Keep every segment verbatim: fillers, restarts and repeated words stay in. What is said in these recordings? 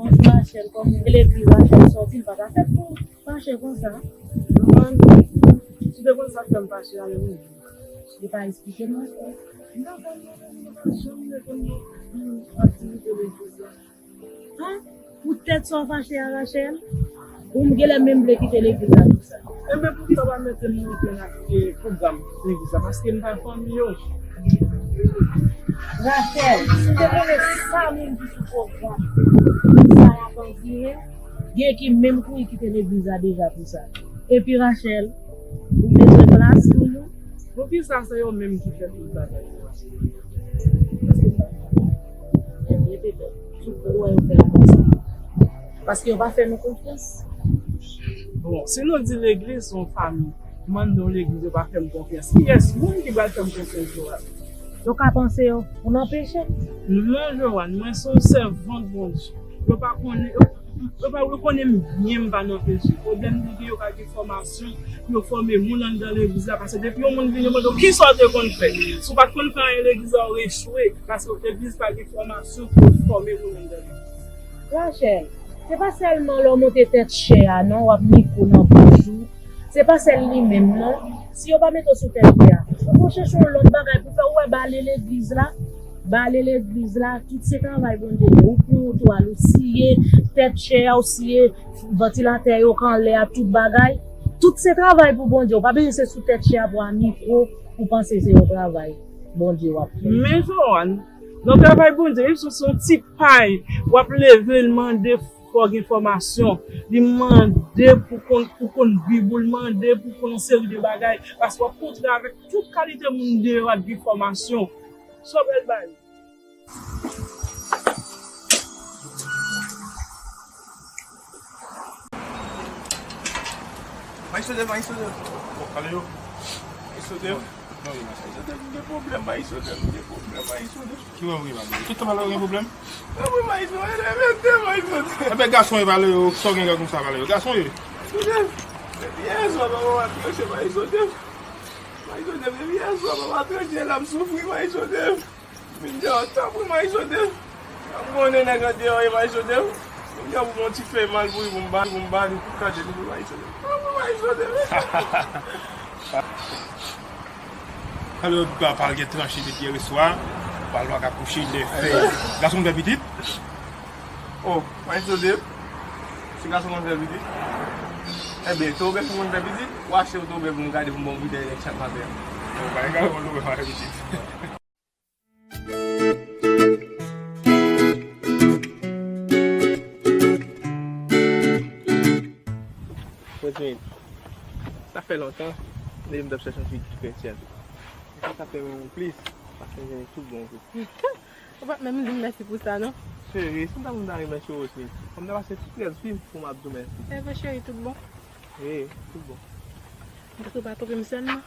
Bonjou Rachel, kòman w ye? Legliz Rachel sòti, l pa ta fèt pou fache konsa. Ou konprann? Si w te konn sa k fè m fache a, menm li pa esplike m ankò. M pa konn, m pa janm rekonn aktivite legliz la. An? Poutèt sa w fache a, Rachel? Ou m genlè menm vle kite legliz la pou sa. Enben, poukisa w pa mete m nan pwogram legliz la? Paske m pa fanmi yo. Rachel, si w te konnen sa moun ki sou pwogram sa y ap andire, gen ki menm kouri kite legliz la deja pou sa. Epi, Rachel, ou bezwen klas toujou? Poukisa se yo menm ki fè tout bagay yo? Paske m pa fanmi yo. Enben, petèt, tout wè yo fè l konsa. Paske yo pa fè nou konfyans. Bon, si nou di legliz se yon fanmi, m anndan yon legliz, yo pa fè m konfyans. Kiyès moun ki pral fè m konfyans, Joanne? Yo ka panse yo, ou nan peche. Non, Joanne, mwen se yon sèvant Bondye. Yo pa konnen, yo, yo pa, yo konnen m byen, m pa nan peche. Pwoblèm li gen, yo ka gen fòmasyon pou yo fòme moun anndan legliz la. Paske depi yon moun vini, yo mande w, "Kisa w te konn fè?" Si w pa t konn fè anyen legliz la, w echwe. Paske legliz pa gen fòmasyon pou yo fòme moun anndan legliz. Rachel, se pa sèlman lè w monte tèt chè a, non, w ap mikwo nan bouch ou. Se pa sèl li menm, non. Si yo pa mete w sou tèt chè a, ou pou chèche yon lòt bagay pou fè. Ou wè bale legliz la? Bale legliz la, tout se travay Bondye li ye. Ou pran yon twal, ou siye tèt chè a, ou siye vantilatè yo k anlè a, tout bagay. Tout se travay pou Bondye. Ou pa bezwen se sou tèt chè a pou w a mikwo, ou panse se yon travay Bondye w ap fè. Men Joanne, nan travay Bondye, se yon ti pay, w ap leve, l mande fò gen fòmasyon. Li mande pou konn, pou konn Bib ou, li mande pou konn yon seri de bagay. Paske w ap kontre avèk tout kalite moun deyò ak gen fòmasyon. Sa w pral bay? Maestro Dev, Maestro Dev. Bon, ale yo. Maestro Dev. Maestro Dev, m gen pwoblèm, Maestro Dev, m gen pwoblèm, Maestro Dev. Ki pwoblèm, Maestro Dev? Tout tan pale yo gen pwoblèm? Wi, Maestro Dev, ede m, Maestro Dev. Enben, gason yo pale yo, sa w gen konsa pale yo, gason yo. Maestro Dev, depi yè swa, papa m ap tranche, Maestro Dev. Maestro Dev, depi yè swa, papa m ap tranche, l ap soufri, Maestro Dev. Vin deyò, tanpri, Maestro Dev. M konnen nèg an deyò, e Maestro Dev. Vin deyò pou m yon ti fèy mal pou li, pou m ba, pou m ba li, pou kante li, pou Maestro Dev. Tanpri, Maestro Dev. Alò, papa l gen tranche depi yè swa. Papa l pa ka kouche, lè fè. Gason fè pitit. Oh, Maestro Dev. Se gason konn fè pitit. Enben, tou gason konn fè pitit. Ou achte yon tou bèl pou m gade pou m ba w bouda nèg chak maten. Bon, pa egal, mwen tou fè pitit. Rosemary, sa fè lontan depi m t ap chèche yon fi ki kretyèn. Sa, sa fè yon plis, paske m jwenn tout bon vre. Ou pa t menm di m mèsi pou sa, non? Cheri, si m ta konn ta remèsye w, Rosemary, fò m ta pase tout rès vi m pou m ap di w mèsi. Evre, cheri, tout bon? Wi, tout bon. Paske w pa twonpe m sèlman.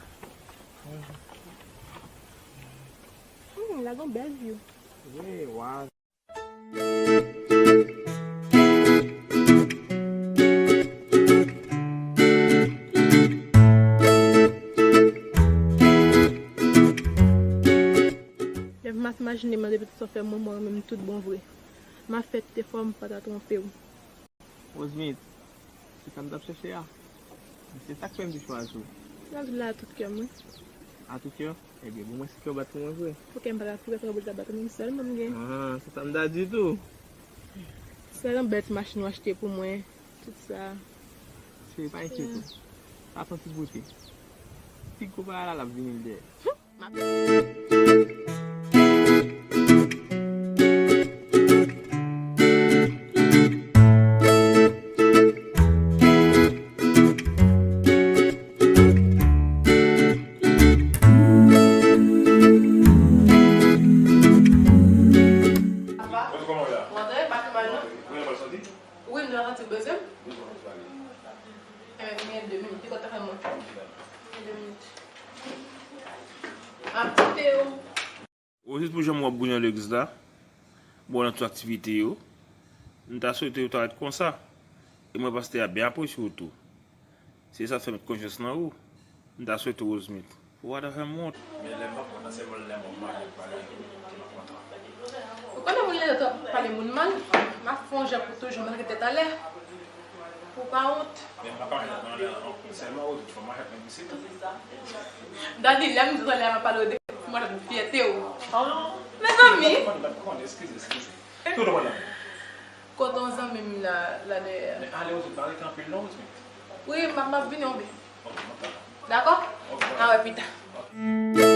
Hmm, lage yon bèl view. Wi, wa. Lè m ap imajine m depi tout sa w fè mwen, mwen menm tout bon vre. M ap fè tout efò m pa ta twonpe w. Rosemary, se sa m t ap chèche a. Se sa k fè m te chwazi w. M ap di l a tout kè m, wi. A tout kè? Ebyen, bon, mwen se kè w bat pou mwen vre. Ok, m pa ka fouke sa w ta bat pou mwen, sèl mwen m gen. Ah, se sa m ta di tou. Sèl yon bèl ti machin w achte pou mwen, tout sa. Cheri, pa enkyete w. Sa se yon ti bote. Ti gwo pa la, l ap vini l dèyè. Kòman w la? Ou antre, pa pi mal non. Ou gen mal santi? Wi, m te santi w bezwen m. Dousman, dousman, ale. Enben, m gen de minit. Ki kote w fè mwen? M gen de minit. M ap kite w. Ou jis pou jan w ap bouje nan legliz la, bon, nan tout aktivite yo. M ta swete w ta ret konsa. E mwen, pastè a byen apresye w tou. Se sa k fè m met konfyans nan ou. M ta swete w, Rosemary, ou pa ta fè m wont. Men lè m pa kontan, se lè m wè w marye, m pa gen, m pa kontan. Ou konnen moun Lè w ap pale moun mal, m ap fè yon jan pou toujou malgre talè. Pou w pa wont. Men m pa pale nan sèlman ou tout fwa m ap mèt isit. Dadi, lè m di talè m ap pale w de mwen, m fyète w. Mezanmi! Eskize, eskize. Tout ou la. Kote yon zanmi m la, la dèyè. Men ale ou tout pa rete anpil non, Rosemary. Wi, m ap m ap vini yon byen. Ok, m ap tann. Dakò? Ok. A wè pita.